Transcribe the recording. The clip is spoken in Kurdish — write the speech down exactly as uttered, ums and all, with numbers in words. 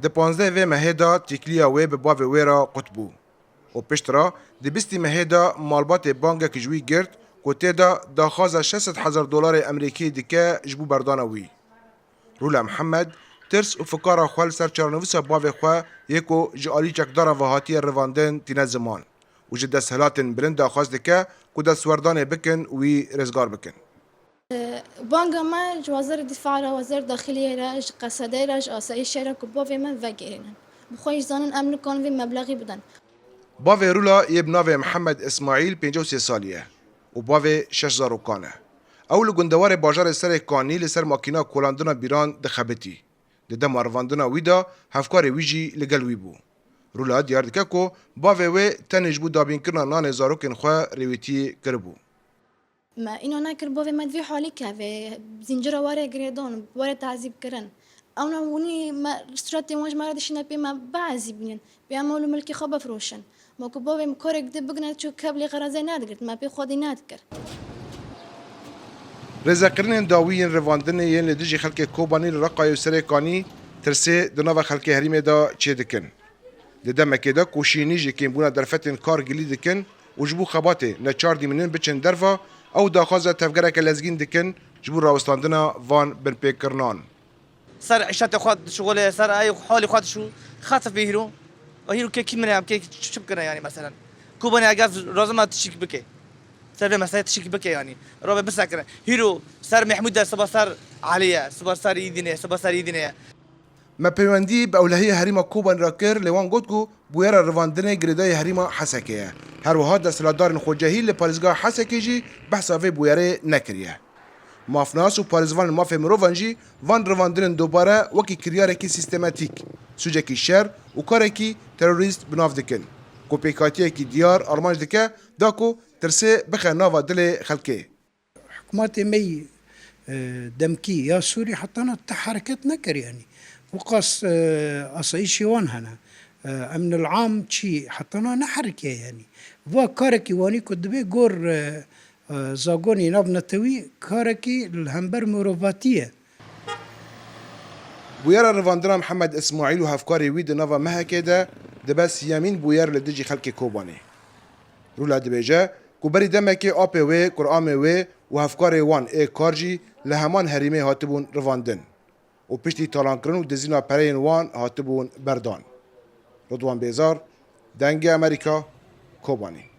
Di panzdeh vê mehê de tîkliya wê bi bavê wê re qut bû û pişt re di bîstî mehê de malbatê bangek ji wî girt ku tê de daxwaza şeş sed hezar dolarê Amerîkî dike ji bo berdana wî. Rûla Mihemed tirs û fikara xwe li ser çarenivîsa bavê xwe yê ku ji alî çekdaran ve hatiye revandin tîne ziman û ji desthilatên bilind daxwaz dike ku destwerdanê bikin û wî rizgar bikin. Banga me ji Wezarê Dîfa re, Wezarê Daxiliyê re, ji Qesedê re, ji Asayîşê re ku bavê me vegerînin. Bi xwe jî zanin em nikan vê meblexî bidin. Bavê Rûla yê bi navê Mihemed Îsmaîl pêncî û sê salî ye û bavê şeş zarokan e. Ew li gundewarê bajarê Serê Kanî li ser makîna kolandina bîran dixebitî. Di dema revandina wî de hevkarê wî jî li gel wî bû. Rûla diyar dike ku bavê wê tenê ji bo dabînkirina nanê zarokên xwe rêwîtî kiribû. Me îna nekir bavê me di vî halî keve, zincira warê girêdan, warê tezîb kirin. Ewna hûnî me suretê wan ji me re dişîne pê me biezîbînin, pê em mal û milkê xwe bifiroşin. Ma ku bavê min karek di bigine çû keblê xerazê nedigirt, me pê xwedî nedikir. Rêzekirinên dawî yên revandinê yên li dijî xelkê Kobanî li Reqayê û Serê Kanî tirsê di nava xelkê herîmê de çêdikin. Di demekê de ku şînî ji kêmbûna derfetên kar gilî dikin û ji bo xebatê neçar dimînin biçin derve, ew daxwaza tevgereke lezgîn dikin ji bo rawestandina van binpêkirinan. Ser îşetê xwe dişixulê, ser ey halî xwe dişû, xetif bê hîro. Hîro kê kî min e, em kê çi bikine yanî meselen. Kobanê eger razima tişik bike. Ser vê meselê tişik bike yanî. Rabe bisekine. Hîro ser Mehmûd e, siba ser Elî ye, siba ser Îdînê ye, siba ser Îdînê ye. Me peywendî bi ewlehiyê herêma Kobanî re kir, lê wan got ku bûyera revandinê girêdayî herêma Hesekê ye. Her wiha desthilatdarên xwecehî li parêzgeha Hesekê jî behsa vê bûyerê nekiriye. Mafnas û parêzvanên mafê mirovan jî van revandinên dubare wekî kiryarekî sîstematîk, sûcekî şer û karekî terorîst bi nav dikin, ku pêkhatiyekî diyar armanc dike da ku tirsê bixe nava dilê xelkê. Hikûmetê me yî demkî ya Sûrî hetana ti hereket nekir, yanî wiqas asayîşê wan hene. Emnil am çî hetana neherikiye, yanî va karekî wanî ku dibê gor zagonê navnetewî karekî li hember mirovatî ye. Bûyera revandina Mihemed Îsmaîl û hevkarê wî di nava mehekê de dibe siyemîn bûyer li dijî xelkê Kobanê. Rûla dibêje ku berî demekê apê wê, kuramê wê û hevkarê wan ê kar jî li heman herêmê hatibûn revandin û piştî talankirin û dizîna pereyên wan hatibûn berdan. Ridwan Bêzar, Dengê Amerîka, Kobanî.